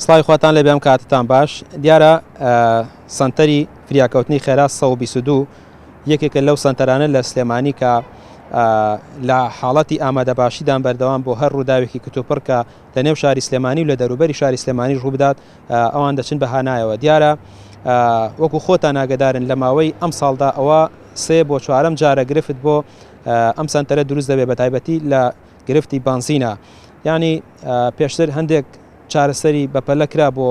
سڵاوی خواتان لێبێ ئەم کاتتان باش دیارە سەنتەری فریاکەوتنی خێرا 122 یەکێکە لەو سەنتەرانە لە سلێمانی کە لە حاڵەتی ئامادەباشیدان بەردەوام بۆ هەر ڕووداوێکی کتوپڕ کە لە نێو شاری سلێمانی و لە دەروبەری شاری سلێمانی ڕووبدات ئەوان دەچن بە هانایەوە دیارە وەکو خۆتان ئاگدارن لە ماوەی ئەم ساڵدا ئەوە سێ بۆ چوارەم جارە گرفت بۆ ئەم سەنتەرە دروست دەبێت بە تایبەتی لە گرفتی بانزینە یعنی پێشتر هەندێک چارەسەری بەپەلە کرا بۆ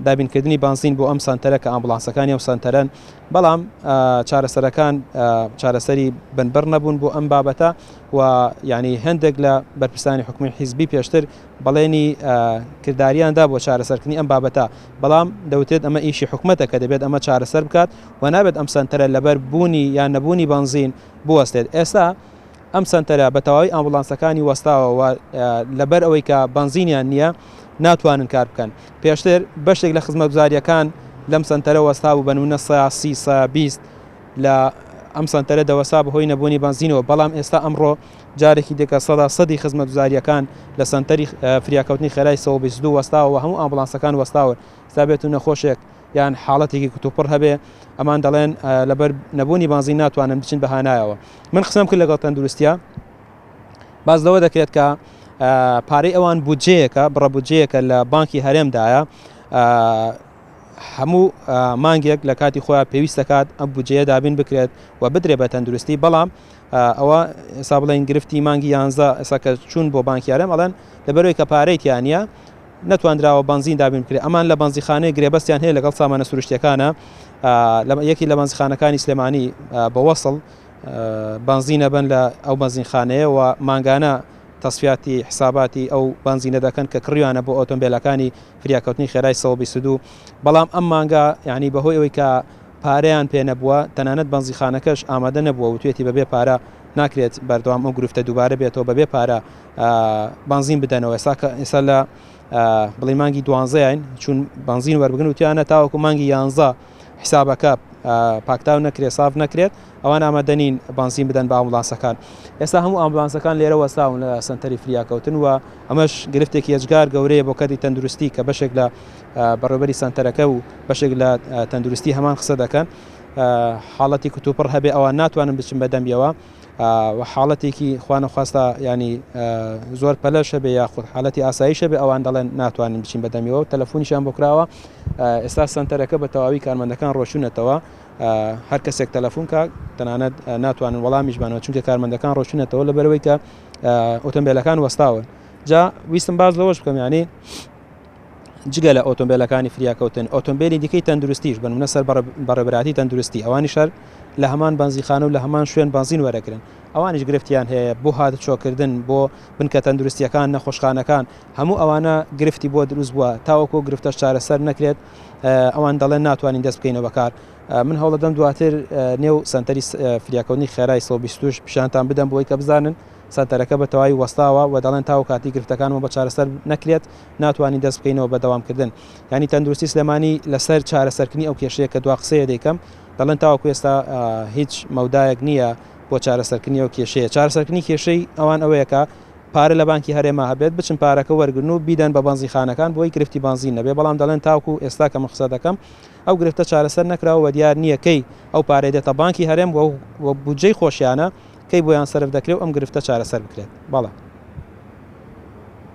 دابینکردنی بانزین بۆ ئەم سەنتەرە کە ئامبڵانسەکانی ئەو سەنتەرەن بەڵام چارەسەرەکان چارەسەری بنبڕ نەبوون بۆ ئەم بابەتە و یعنی هەندێک لە بەرپرسانی حکومی حیزبی پێشتر بەڵێنی کرداریان دا بۆ چارەسەرکردنی ئەم بابەتە بەڵام دەوترێت ئەمە ئیشی حکومەتە کە دەبێت ئەمە چارەسەر بکات و نابێت ئەم سەنتەرە لەبەر بوونی یان نەبوونی بەنزین بوەستێت ئێستا ئەم سەنتەرە بە تەواوی ئامبوڵانسەکانی وەستاوە و لەبەر ئەوەی کە بەنزینیان نییە ناتوانن کار بکەن. پێشتر بەشێک لە خزمەتگوزارییەکان لەم سەنتەرە وەستابوو بە نمونە سە سی سە 20 لە ئەم سەنتەرە دەوەستا بەهۆی نەبوونی بەنزینەوە بەڵام ئێستا ئەمڕۆ جارێکی دیکە سەدا سەدی خزمەتگوزارییەکان لە سەنتەری فریاکەوتنی خێرای 122 وەستاوە و هەموو ئامبوڵانسەکان وەستاون ئێستا بێت و نەخۆشێک یان حاڵەتێکی کتوپڕ هەبێ ئەمان دەڵێن لەبەر نەبوونی بانزین ناتوانن بچن بە هانایەوە من قسەم کرد لەگەڵ تەندروستیا باز لەوە دەکرێت کە پارەی ئەوان بودجەیەکە بڕە بودجەیەکە لە بانکی هەرێمدایە هەموو مانگێک لە کاتی خۆیان پێویست دەکات ئەم بودجەیە دابین بکرێت و بدرێ بە تەندروستی بەڵام ئەوە ئێستا بڵێن گرفتی مانگی یانزە ئێستا کە چوون بۆ بانکی هەرێم ئەڵێن لەبەرەوەی کە پارەی تیانە نەتواندراوە بەنزین دابین بکرێت، ئەمان لە بەنزیخانەیەک گرێبەستیان هەیە لەگەڵ سامانە سروشتیەکانە لە یەکی لە بەنزیخانەکانی سلێمانی بە وەسڵ بەنزین ئەبەن لە ئەو بەنزینخانەیە و مانگانە تەسفیاتی حساباتی ئەو بەنزینە دەکەن کە کڕیوانە بۆ ئۆتۆمبیلەکانی فریاکەوتنی خێرای 122 بەڵام ئەم مانگە یعنی بەهۆی ئەوەی کە پارەیان پێ نەبووە تەنانەت بەنزیخانەکەش ئامادە نەبووە وتوێتی بەبێ پارە ناکرێت بەردەوام ئەو گرفتە دووبارە بێتەوە بەبێ پارە بانزین بدەنەوە ئێستا کە ئێستا لە بڵێ مانگی دوانزەین چون بانزین وەربگرن وتیانە تاوەکو مانگی یانزە حسابەکە پاکتاو نەکرێت ساف نەکرێت ئەوان ئامادەنین بانزین بدەن بە ئامبولانسەکان ئێستا هەموو ئامبولانسەکان لێرە وەستاون لە سنتەری فریاکەوتن و ئەمەش گرفتێکی ئێجگار گەورەیە بۆ کەرتی تەندروستی کە بەشێک لە بەڕێوبەری سنتەرەکە و بەشێک لە تەندروستی هەمان قسە دەکەن حاڵەتی کوتوپڕ هەبێ ئەوان ناتوانن بچن بە دەمیەوە و حاڵەتێکی خوانەخواستە ینی زۆر پەلەش هەبێ یاخود حالەتی ئاسایش هەبێ ئەوان دەڵێن ناتوانین بچین بە دەمیەوە تەلەفۆنیشیان بۆ کراوە ئێستا سنتەرەکە بە تەواوی کارمەندەکان ڕۆشونەتەوە هەر کەسێک تەلەفۆن کا تەنانەت ناتوانن وەڵامیش بانەوە چونکە کارمەندەکان ڕۆشونەتەوە لە بەرەوەی کە ئۆتۆمبیلەکان وەستاون جا ویستم باز لەوەش بکەم ینی جگە لە ئۆتۆمبێلەکانی فریاکەوتن، ئۆتۆمبێلی دیکەی تەندروستیش، بەنمونە سەر بەڕێوەبەرایەتی تەندروستی، ئەوانیش هەر لە هەمان بەنزیخانە و لە هەمان شوێن بەنزین وەرەگرن، ئەوانیش گرفتیان هەیە بۆ هاتوچۆکردن، بۆ بنکە تەندروستییەکان، نەخۆشخانەکان، هەموو ئەوانە گرفتی بۆ دروست بووە، تاوەکو ئەو گرفتەش چارەسەر نەکرێت، ئەوان دەڵێن ناتوانین دەست بکەینەوە بە کار. من هەوڵەدەم دواتر نێو سەنتەری فریاکەوتنی خێرای 120 پیشانتان بدەم بۆی کە بزانن سەنتەرەکە بە تەواوی وەستاوە و دەڵێن تاوە کاتی گرفتەکانمان بە چارەسەر نەکرێت ناتوانین دەست بکەینەوە بە دەوامکردن یانی تەندروستی سلێمانی لەسەر چارەسەرکردنی ئەو کێشەیە کە دوا قسەیە دەیکەم دەڵێن تاوەکو ئێستا هیچ مەودایەک نییە بۆ چارەسەرکردنی ئەو کێشەیە چارەسەرکردنی کێشەی ئەوان ئەوەیە کە پارە لە بانکی هەرێما هەبێت بچن پارەکە وەرگن و بیدەن بە بەنزیخانەکان بۆی گرفتی بەنزین نەبێ بەڵام دەڵێن تاوکو ئێستا کە من قسە دەکەم ئەو گرفتە چارەسەر نەکراوە و دیار نییە کەی ئەو پارەی دێتە بانکی هەرێم و بودجەی خۆشیانە کەی بۆیان سەرف دەکرێت و ئەم گرفتە چارەسەر بکرێت؟ بەڵێ.